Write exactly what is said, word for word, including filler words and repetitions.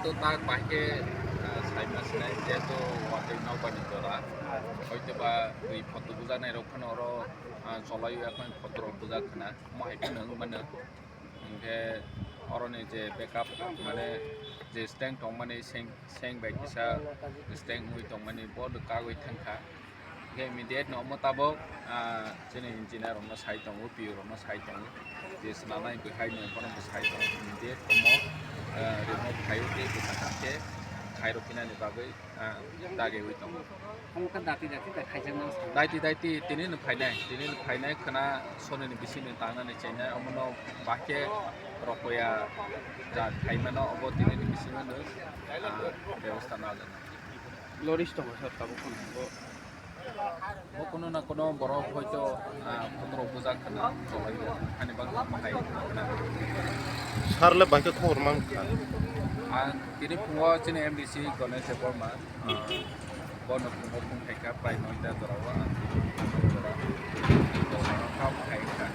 To tak bahai khe, ah, saima sinai, jehetu watwi nokbar ni jora. Hoito ba twi photo bujaknai rok phano oro, ah, cholaio, ekhon photo rok bujak khna, omo hai phano wng mano. Hinkhe oroni je backup, mane je stand tongmani seng, seng bai kisa stand wngwi tongmani, bo kagwi thangkha. Hinkhe immediate no omo tabok, ah, chini engineer rokno sai tongo, P O rokno sai tongo, je swnamnai bwkhai no bono bo sai tongo, immediate omo, ah, remove khaiwi tei bwkha khe khairok phinani bagwi, ah, dagiwi tongo. Omo khe dati dati bai khaijaknai sa. Daiti daiti tini no phainai, tini no phainai khwna sonini bisingni tangnani chainai, omono bahai khe rokoya ja khaimano obo tini ni bisingo no, ah, bebosta naljaknai. Loris tongo sir, tabuk phano bo. Bo kuno na kuno borok hoito, ah, photo rok bujak khna cholai o, ani bagwi bahai khna. Sir le bahai khe khobor man kha. Ang tini phungo chini M D C Ganesh Debbarma, ah, bono phungo phung khaikha prai noita jora o, ang tini phungo jora. Bosong no kha bahai kha.